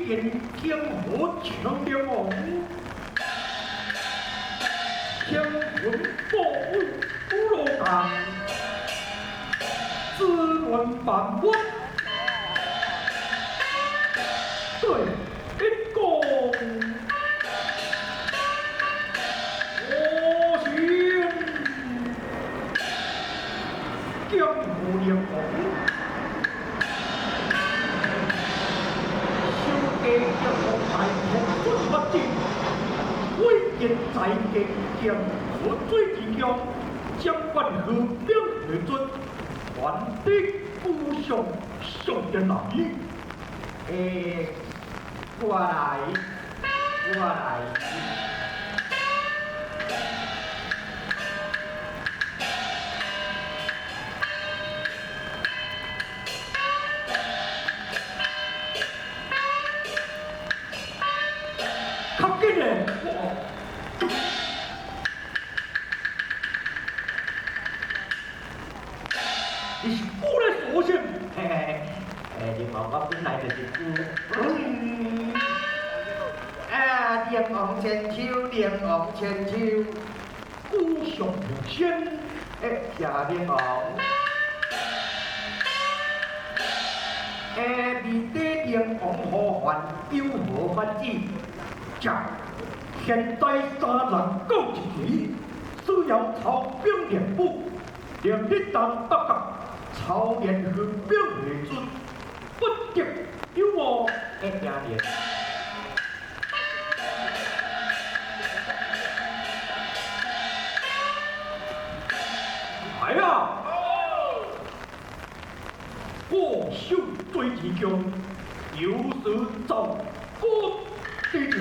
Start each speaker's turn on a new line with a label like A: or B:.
A: 見江河青龍王，天文寶武五羅江，滋潤萬物，對一講，我心江河龍王。家一方大天軍發展，威嚴在建江河水之強，將軍何兵何准，還得孤上上天來。
B: 欸，我來，我來。
A: 較緊嘞！你是孤來所先？
B: 嘿嘿嘿，欸，龍王，我本來就是孤。嗯。啊，龍王千秋，龍王千秋，
A: 孤上無先。
B: 欸，謝龍王。欸，面對龍王呼喚，有何法子？
A: 這現在三人各一旗，需要操兵練武，連日當北角操練合兵的陣，不得有誤。
B: 欸，聽練。
A: 來啊！我守水之強，有事走過地前。